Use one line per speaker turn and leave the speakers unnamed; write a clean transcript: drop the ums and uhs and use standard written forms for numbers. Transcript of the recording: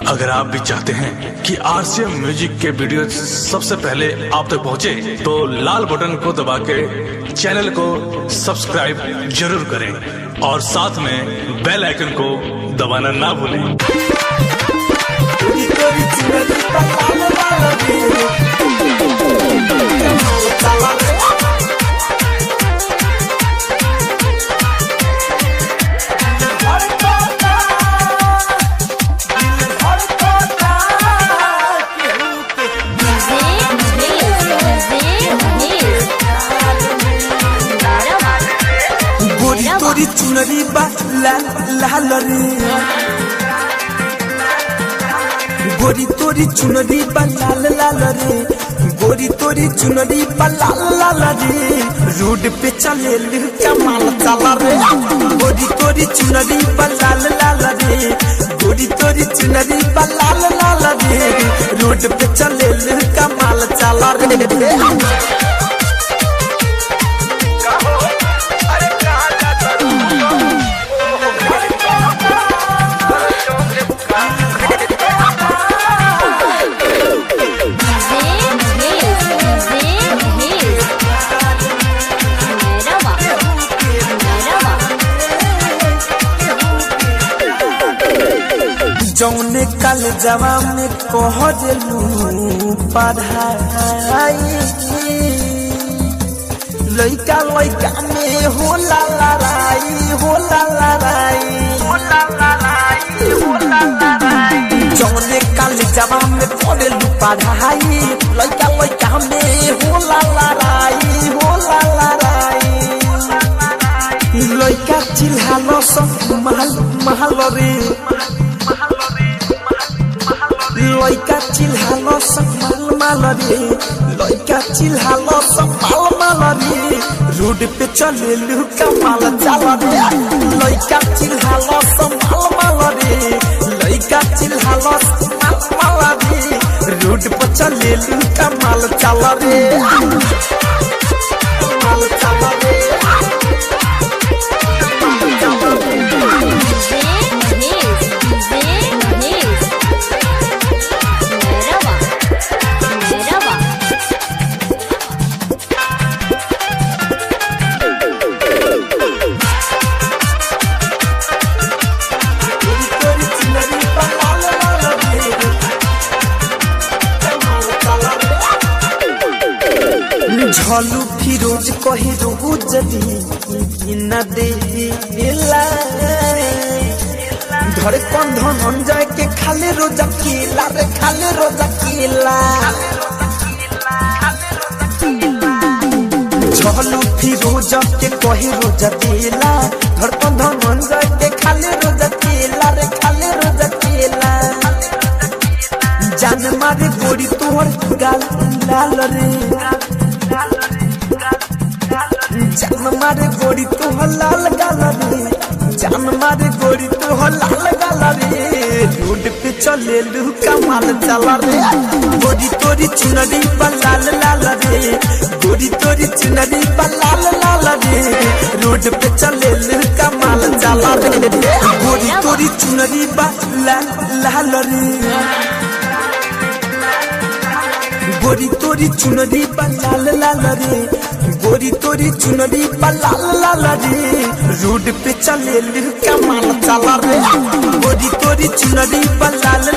अगर आप भी चाहते हैं कि आरसीएम म्यूजिक के वीडियो सबसे पहले आप तक पहुंचे, तो लाल बटन को दबा के चैनल को सब्सक्राइब जरूर करें और साथ में बेल आइकन को दबाना ना भूलें।
गोरी तोरी चुनरी बा लाल लाल रे, गोरी तोरी चुनरी बा लाल लाल रे, गोरी तोरी चुनरी बा लाल लाल रे, रोड पे चले कमाल चला रे। गोरी तोरी चुनरी बा लाल लाल रे, गोरी तोरी चुनरी बा लाल लाल रे, रोड पे चले कमाल चला रे। जौने कल जवा में कह दिलू पढ़ाई, लइका लइका में होला लड़ाई, होला लड़ाई, जौने कल जवा में पढ़लू पढ़ाई, लइका लइका में होला लड़ाई, होला लड़ाई, लइका चिल्हालो सब महल महल रे, लइका चिल्हालो सब माल माल रे, लइका चिल्हालो सब माल माल रे, रोड पे चले कमाल चला रे। लइका चिल्हालो सब माल माल रे, लइका चिल्हालो सब माल माल रे, रोड पे चले कमाल चला रे, माल चला रे। झलू फिरोज कहे रोज जदी न देला, धरे कंधन जाए के खाले रोजा केला रे, खाले रोजा केला। झलू फिरोज के कहे रोजा देला, धर कंधन जाए के खाले रोजा केला रे, खाले रोजा केला। जान मारे गोरी तोहर गाल लाल रे, जान मारे गोरी तोहर लाल गाल रे, जान मारे गोरी तोहर लाल गाल रे, रोड पे चले कमाल चला रे। गोरी तोरी चुनरी बा लाल लाल रे, गोरी तोरी चुनरी बा लाल लाल रे, रोड पे चले कमाल चला रे। गोरी तोरी चुनरी बा लाल लाल रे, गोरी तोरी चुनरी बा लाल लाल रे, गोरी तोरी चुनरी बा लाल लाल रे, रोड पे चले कमाल चला रे। गोरी तोरी चुनरी बा लाल